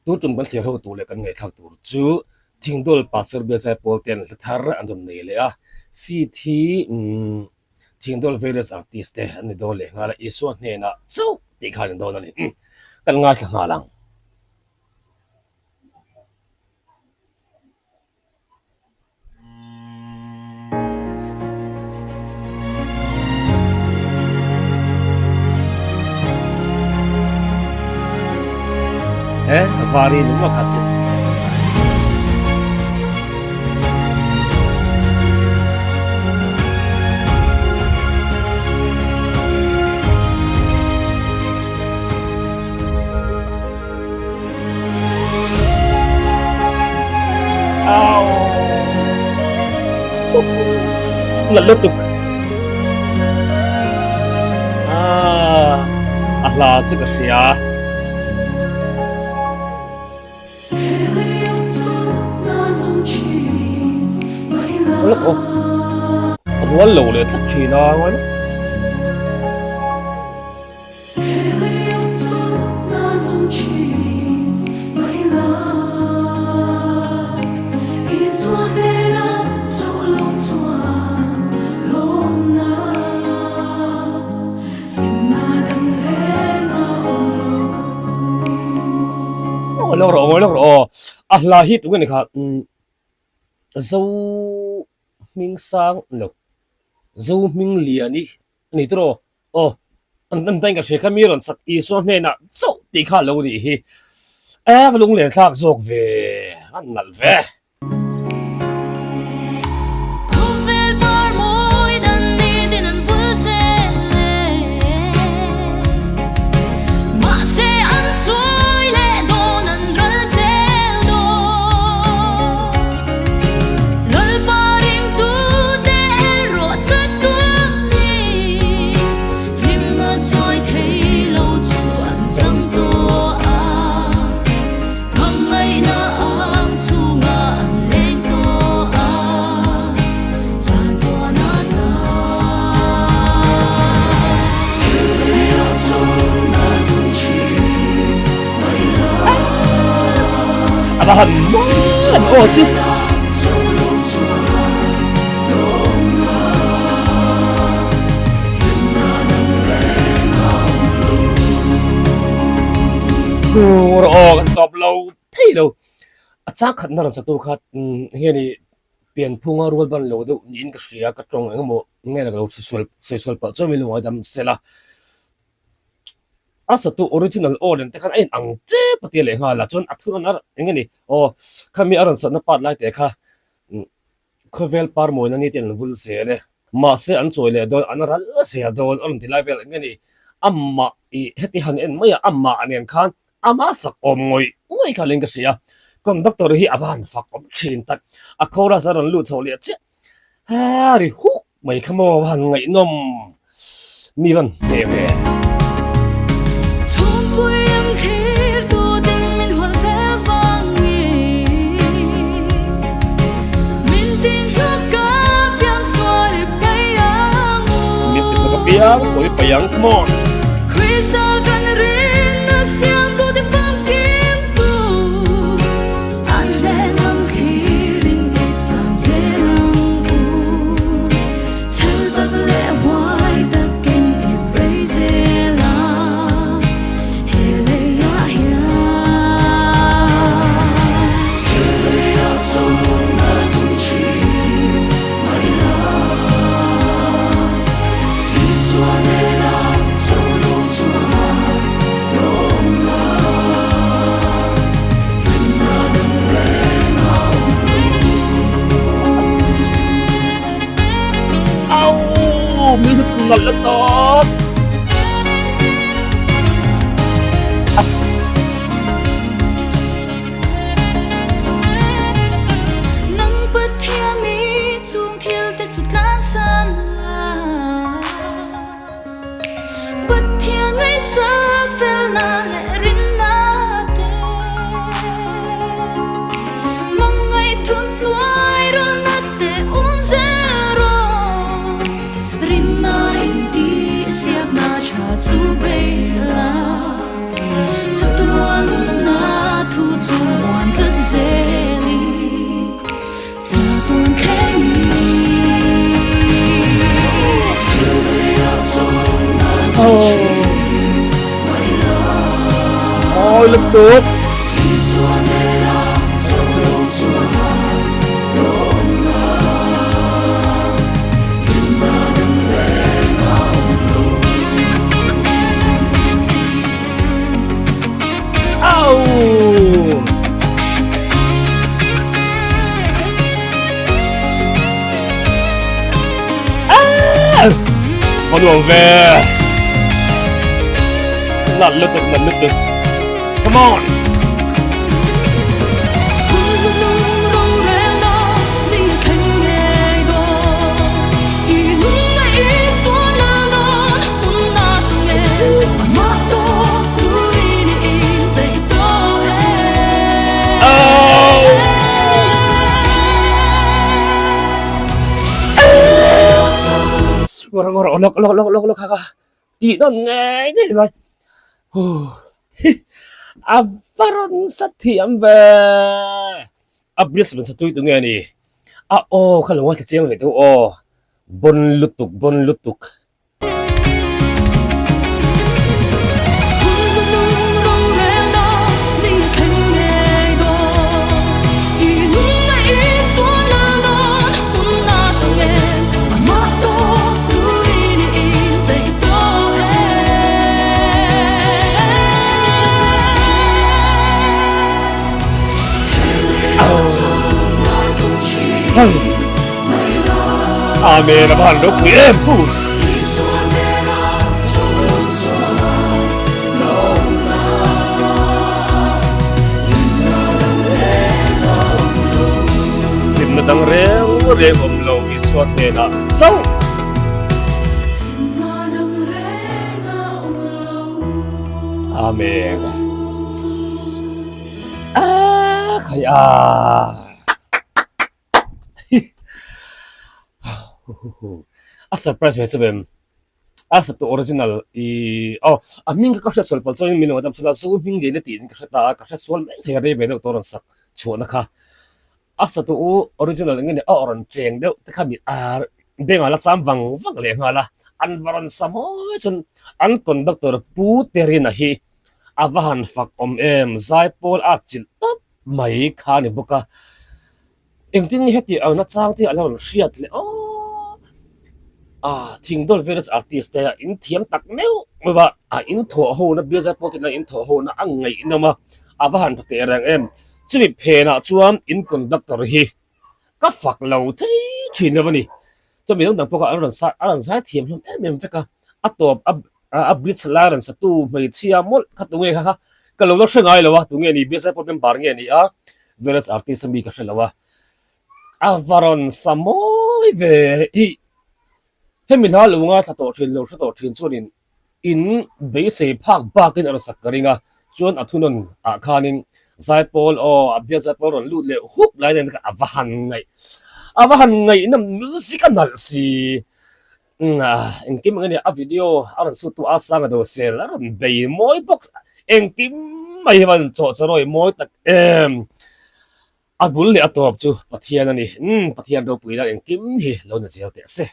Tun tum kan thlir ho tur leh kan ngaihthlak tur chu Thingdawl Pastor Bial Zaipawl ten hla thar an rawn nei leh a, feat hi Thingdawl various artist te an ni dawn leh nghal a, Isua hnenah chauh tih kha an ni dawn a ni. Kan ngaithla nghal ang. Eh, vari ni maw kha chu. Nalh lutuk ah a hla chu ka hria. Rual lo leh tlat thin a ngawi lo. Lawk rawh aw lawk rawh aw a hla hi tunge ni kha zo hming sang lo zo hming lian i a ni tawh Aw, an an ka hria kha mi rawn sak Isua hnenah chauh tih kha a lo nih hi. Eng lunglen thlak zawk ve, an nalh ve. Khawvel par mawi dan ni tin an vul zel e. Mahse an chuai leh dawn an ral zel dawn. Lalpa ringtute erawh chat tuak ni. Hlimna sawi thei lo chu an chang tawh a, hmangaihna ang chhungah an leng tawh a, zan tuan a ta. A va han mawi em aw chu. Tur aw kan tawp lo thei lo. A chang khatna rawn satu kha enge ni pianphunga rual ban lo deuh niin ka hria ka tawng engemaw nge la ka lo sawi sual palh chuan min lo ngaidam sela. A satu original aw nen te khan a inang tep a tia leh nghal a chuan a thurawn a eng nge ni aw khami a rawn satna part lai te kha khawvel par mawina ni te an vul zel e mahse an chawi leh dawn an ral zel dawn a rawn ti lai vel eng nge ni amah ih heti han en mai a amah nen khan ama sak awm ngawih ngawih kha leng ka hria conductor hi a van fak awm thin tak a chorus a rawn lut chho leh chiah a ri huk mai kha maw va han ngaihnawm mi van hneh ve. Chhungpui ang thlir tu ten min hual fel vang nge Min ti hnawk ka piang sual i pai ang u Min ti hnawk ka piang sual i pai ang come on. Krista kan rinna siam tu ti famkim tu An hnen lam thlirin i tlan zel ang u. Chhel tak leh huai takin i bei zel a, he leiah hian. He leiah chuan a zum thin mai la. Isua nena cho lo chuan lawm la. Hlimna dang reng a awm lo. Au! Music chu nalh la tawp. As. Nang Pathian i chung thil te chu tlan san la. Pathian ngaihsak felna leh rinna te. Hmangaih hnuai rawlna te um zel rawh. Rinna in ti. mawi lutuk. Au! Ah! Có đường về. Nalh lutuk, nalh lutuk. Come on. Ngawr ngawr lawk lawk lawk lawk lawk kha kha tih nawn ngei ngei mai a va rawn sa thiam ve a bridge rawn sa tui tu nge ni a aw kha lo ngaithla chiang ve deuh aw bon lutuk bon lutuk. Amen a va han ropui em pu. Hlimna dang reng reng awm lo Isua hnenah chauh. Amen. Ah, khai a. A surprise ve chu em. A satu original i aw a hming kha ka hriat sual palh chuan min lo dam sela zu hming lian a tih in ka hre ta a ka hre sual mai thei a rei ve deuh tawh a rawn sak chhuahna kha. A satu original eng nge ni a aw rawn cheng deuh te kha mi ar bengah la cham vang vang leh nghal a an va rawn sa mawi chuan an conductor Pu Terina hi a va han fak awm em zaipawl a chilh tawp mai kha a ni bawk a engtin nge heti ang nachang te a lo rawn hriat leh aw ah thingdawl various artist te a in thiam tak meuh meuh a a in thawh ho na bial zaipawl te nen in thawh ho na a ngaihnawm a a va han tha teh reng em. Chumi phenah chuan in conductor hi ka fak lo thei thin lo a ni. Chuan mi dang dang pawh kha an rawn sa a rawn zai thiam hlawm em em vek a, a tawp a a bridge lai rawn satu hmeichhia mawlh kha tunge kha kha ka lo la hre ngai lo a, tunge ni bial zaipawl member nge ni a various artist ami ka hre lo a, a va rawn sa mawi ve hi hemi hla lo ngaithla tawh thin lo hre tawh thin chuanin In beisei phak bakin a rawn sak ka ring a, chuan a thunawn ah khanin Zaipawl aw a bial Zaipawl rawn lut leh huk lai nen kha a va han ngaih a va han ngaihnawm music a nalh si engkim ang ania a video a rawn shoot tu a sang a do sel a rawn bei mawi bawk engkim mai hi a van chawh charawi mawi tak em a bul leh a tawp chu Pathian a ni umm Pathian ropui nan engkim hi lo na zel teh se.